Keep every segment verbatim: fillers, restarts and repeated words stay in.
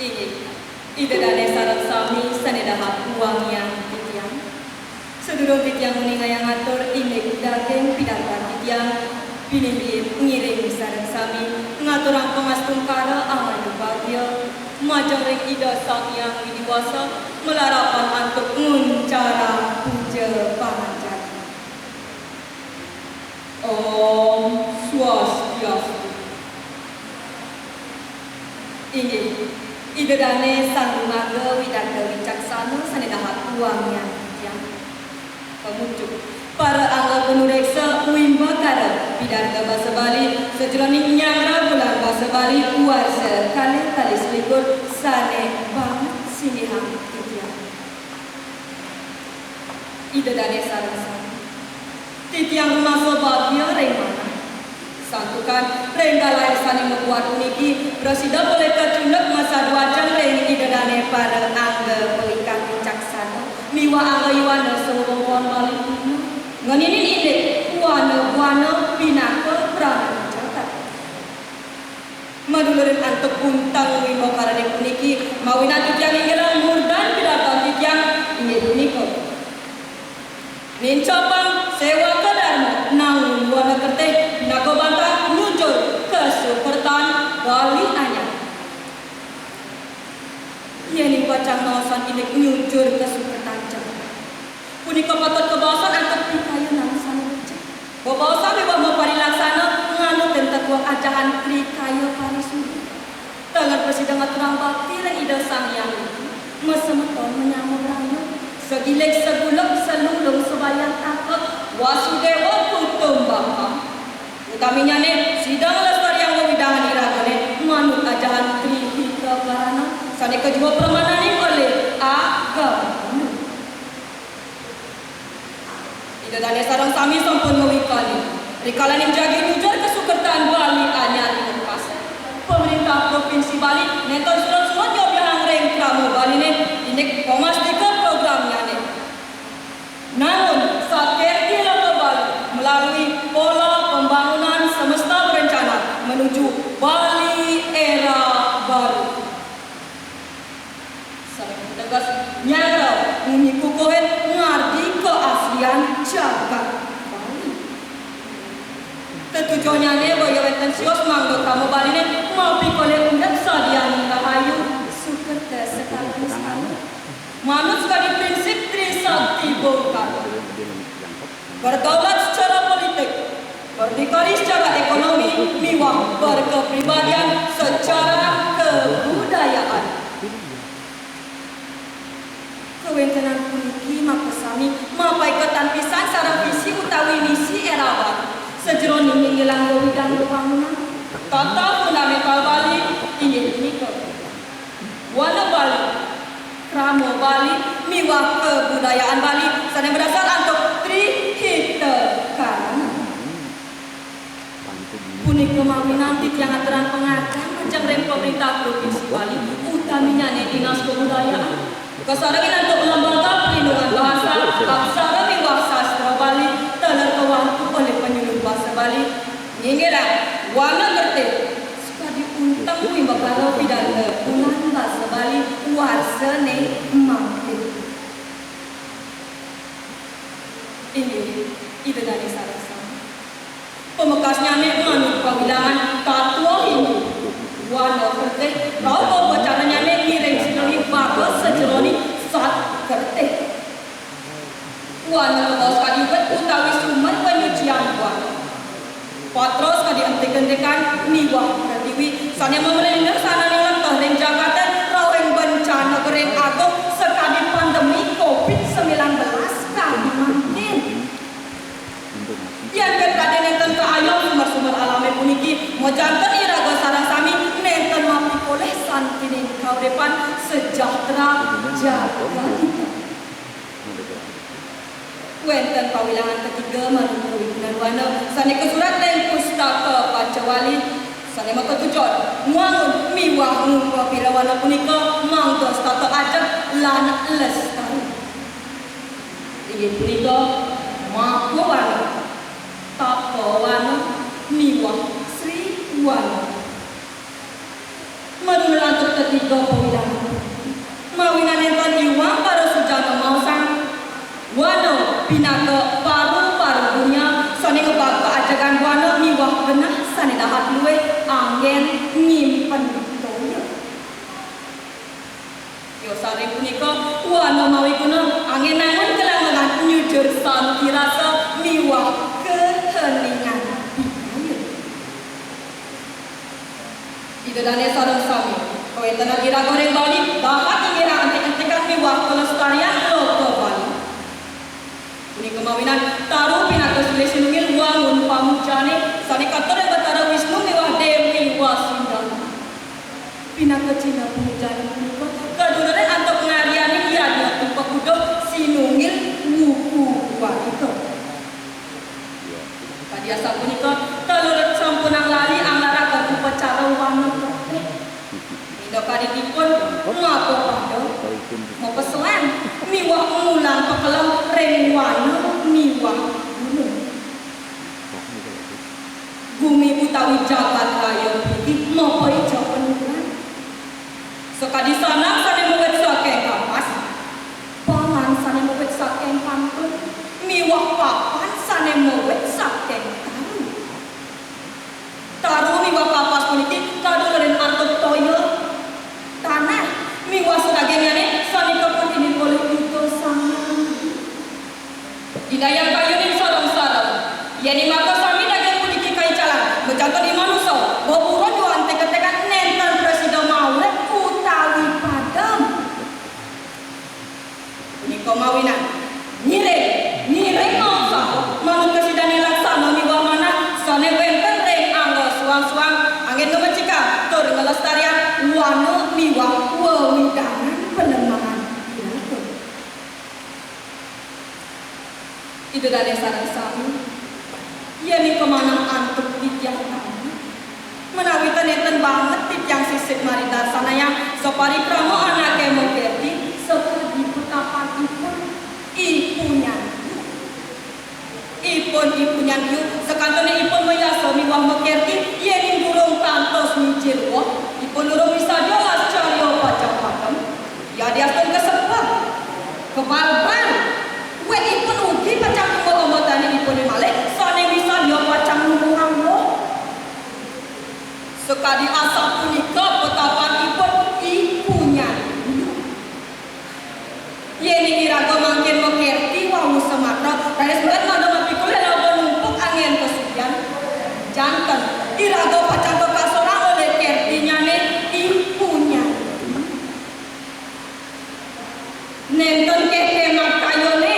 Inggih, Ida Dane sareng sami sane dahat wangian titiang. Sadurung titiang nguningayang atur indik daging pidarta titiang, binihin ngiring sareng sami ngaturang pangastungkara angayubagia majeng ring Ida Sang Hyang Widi Wasa, malarapan antuk nguncarang puja panganjali. Om Swastiastu. Inggih, Ida Dane Sang Lumaga Widagda Wicaksana sane dahat wangian titiang. Pamucuk, para angga panureksa wimbakara pidarta basa Bali sajeroning nyanggra bulan basa Bali warsa kalih tali selikur sane banget singgihang titiang. Ida Dane sareng sami. Titiang rumasa bagia ring manah. Santukan ring galahé sané mabuat puniki, prasida polih kacunduk masadu ajeng ring Ida Dané para angga pawikan wicaksana miwah angga yuana saha wewengkon Bali Kuna. Ngeninin indik buana-buana pinaka prana jagat. Madulurin antuk unteng wimbakarané puniki, mawinan titiang nginggilang murdan pidartan titiang inggih punika. Nincapang séwaka darma, nanging buana kertih pinaka bantang nyujur kasukertan Bali Anyar. Yéning pacang maosang indik nyujur kasukertan jagat, punika patut kabaosang antuk pikayunan sané becik. Bebaosang miwah maparilaksana nganutin tetuah ajahan Tri Kaya Parisuddhi. Taler prasida ngaturang bakti ring Ida Sang Hyang Widi, masemeton manyama brana, sagilik saguluk salunglung sabayang taka, Wasudéwa Kutumbakam. Utaminyané sida nglestariang wewidangan iragané manut ajahan Tri Hita Karana sané kajuh pramananing olih agama Hindu. Ida dané sareng sami sampun ngawikanin rikalaning jagi nyujur kasukertan Bali Anyar ring wekasan. Pamréntah Provinsi Bali nénten surut-surut nyobiahang ring krama Baliné indik pamastika programnyané. Namun, sakirti leka Bali melalui pola pembangunan semesta berencana menuju Bali era baru. Sareng teges nyara munyi kukuhin ngardi keaslian jagat Bali. Tetujonyané boya wénten sios mangda krama Baliné mapikolih urip sadianing rahayu, sukerta sekala nistana. Manut sakadi prinsip Tri Sakti Bung Karno. Berdaulat secara politik, berdikari secara ekonomi, miwah berkepribadian secara kebudayaan. Kawéntenan puniki makasami mapaiketan pisan sareng visi utawi misi Era Baru sajeroning nginggilang wewidangan wewangunan. Tata fundamental Bali inggih punika Wana Bali, Krama Bali, miwah Kabudayaan Bali sané madasar antuk Tri Hita Karana. Punika mawinan titiang ngaturang pangaturang majeng ring Pamréntah Provinsi Bali, utaminyané Dinas Kabudayaan, kasarengin antuk Lembaga Perlindungan Bahasa, Aksara miwah Sastra Bali, taler kawantu olih Penyuluh Basa Bali, nginggilang wana kertih sakadi unteng wimbakara pidarta Bulan Basa Bali warsané mangkin. Inggih, Ida dané sareng sami. Pamekasnyané manut pawilangan tatwa Hindu. Wana kertih, rauh pawacanannyané ngiring sinalih baga sajeroning sat kertih. Wana kabaos kadi wit utawi sumber panyucian wana. Patra sakadi entik-entikan miwah pratiwi sané mamrena sananing lekeh ring jagaté rauhing bencana gering agung sakadi pandemi covid sembilan belas kadi mangkin. Yén pradé nénten kaayong sumber-sumber alamé puniki, majanten iraga sareng sami nénten mapikolih santining kauripan sejahtera jagadika. Wénten pawilangan ketiga manut kawigungan wana sané kasurat ring Pustaka Pancawali sané makatujon ngwangun miwah ngumpa pira wana punika mangda setata ajeg lan lestari. Inggih punika Makawana, Tapawana, miwah Sriwana. Madulur antuk tetiga pawilangan. pinaka paru-paru dunya sané ngebaka ajegan wana miwah genah sané dahat luih anggén nyimpen toya. Yo, sané punika wana mawi guna anggén nangun kelangeran nyujur santi rasa miwah keheningan budaya. Ida dané sareng sami, kawéntenan iraga ring Bali dahat inggih entik-entikan miwah pelestarian loka Bali. Punika mawinan Taru pinaka silih sinunggil wangun pamujané sané katur ring Batara Wisnu miwah Déwi Wasindhana. Pinaka cihna pamujané punika kadulurin antuk ngaryanin yadnya upakuduh sinunggil wuku wanika. Kadi asapunika, kalurut sampunang lali anglaraken upacara wana kabéh. Minakadi ipun mapapada, mapeselem, miwah ngulang pakelem ring wana miwah gunung. Gumi utawi jagat raya puniki mapaica penuhuran. Sakadi sandang sané mawit saking kapas, palan sané mawit saking pantun, miwah papan sané mawit saking taru. Taru miwah kapas puniki kadulurin antuk toya, tanah, miwah sadagingné sané kapuntinin olih Ida Sang Hyang Widhi. Dinayang kayuning sareng-sareng. Yéning makasami daging puniki kaicalan, majanten i manusa, beburon yu antik-entikan nénten prasida maurip utawi padem. Punika mawinan ngiring, ngiring mautsaha manut kasidaning laksana miwah manah sané wénten ring angga suang-suang anggén ngamecikang tur nglestariang wana miwah wewidangan palemahan iraga. Ida dané sareng sami, yéning kamanah antuk titiang tami, menawi ten nénten banget titiang sisip maridassanayang saparikrama anaké makerti sakadi petapanipun I Punyan Liu. Ipun I Punyan Liu, sakantené ipun mayasa miwah makerti, yéning durung kantos mijil woh, ipun durung misadia lascarya pacang padem. Yadiastun kasepet, kabalbal, wit ipun ugi pacang tumbuk ambatanipun malih sané misadia pacang nuwuhang woh. Sakadi asapunika petapanipun I Punyan Liu. Yéning iraga mangkin makerti wau samatra, raris mangda mapikolih laba numpuk anggén kasugihan. Janten, iraga pacang kakasorang olih kertinyané I Punyan Liu. Nénten kéh kémat kayané.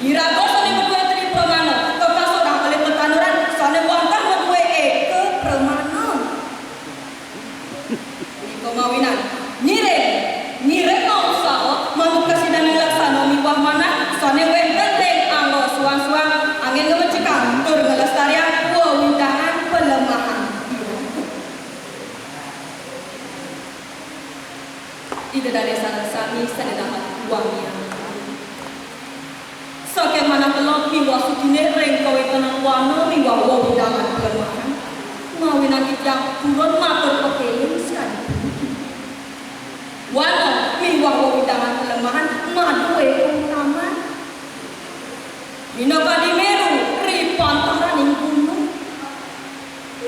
Iraga sané madué tri pramana, kakasorang olih tetanduran sané wantah madué éka pramana. Punika mawinan ngiring, ngiring mautsaha manut kasidaning laksana miwah manah sané wénten ring angga suang-suang anggén ngamecikang tur nglestariang wewidangan palemahan iraga. Ida dané sareng sami sané dahat wangiang. Saking manah teleb miwah suciné ring kawéntenan wana miwah wewidangan palemahan, mawinan titiang purun matur pakéling sakadi puniki. Wana miwah wewidangan palemahan madué kautaman. Minakadi Méru ri pantaraning gunung.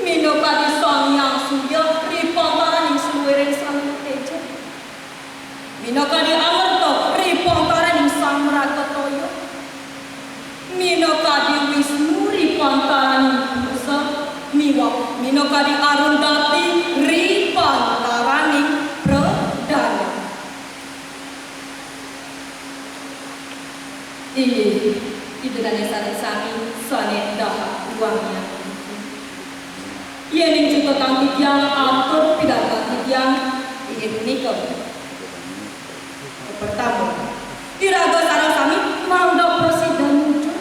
Minakadi Sang Hyang Surya ri pantaraning saluiring saluwih téja. Minakadi Amerta ri pantaraning Sang Mraga Toya. Minakadi Wisnu ri pantaraning Purusa miwah minakadi Arundhati ri pantaraning Pradana. Inggih, Ida dané sareng sami sané dahat wangiang. Yéning cutetang titiang atur pidartan titiang inggih punika. Pertama, iraga sareng sami mangda prasida nuju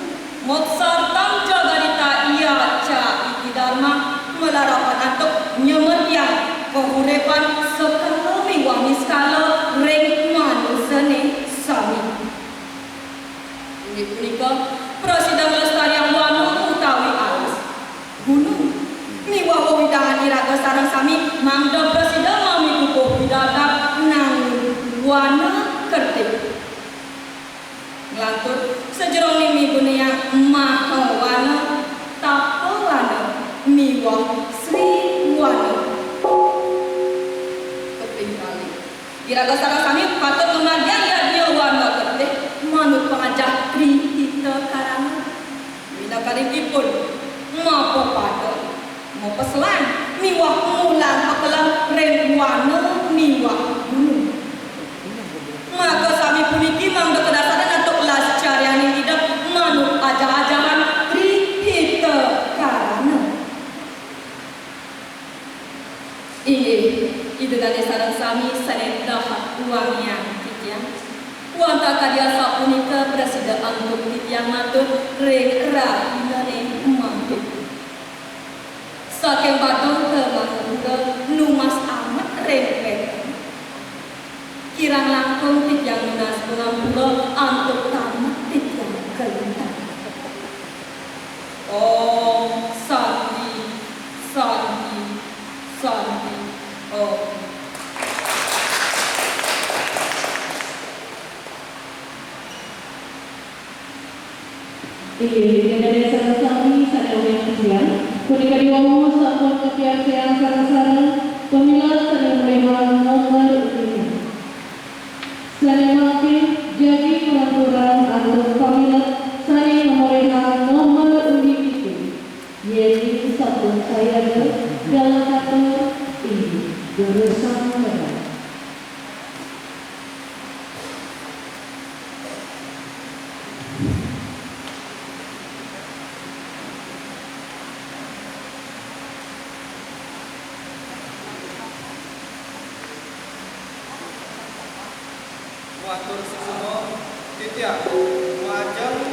moksartham jagadhita iya ca iti dharma, malarapan antuk nyemertiang kahuripan sekala miwah niskala ring manusané sami. Inggih punika, prasida nglestariang wana utawi alas, gunung, miwah wewidangan iraga sareng sami mangda prasida mamikukuh pidabdab nangun wana kerti. Dane sareng sami sane dahat wangiang titiang. Wantah kadi asapunika prasida antuk titiang matur ring rahinaning mangkin. Saking Badung ka Mangupura nunas amet ring peteng. Kirang langkung titiang nunas pangampura antuk tamet titiang kalintang. Om Santi, Santi, Santi, Om. Inggih, ida dane sareng sami sane wangiang titiang, punika diwawu sampun kapiarsayang sareng-sareng pamilet sane malihan nomor undi. Sane mangkin jagi pangampura antuk pamilet sane malihan nomor undi pitu. Yen sampun sayaga, galah katur, inggih, durusang medal. Matur suksma, titiang majeng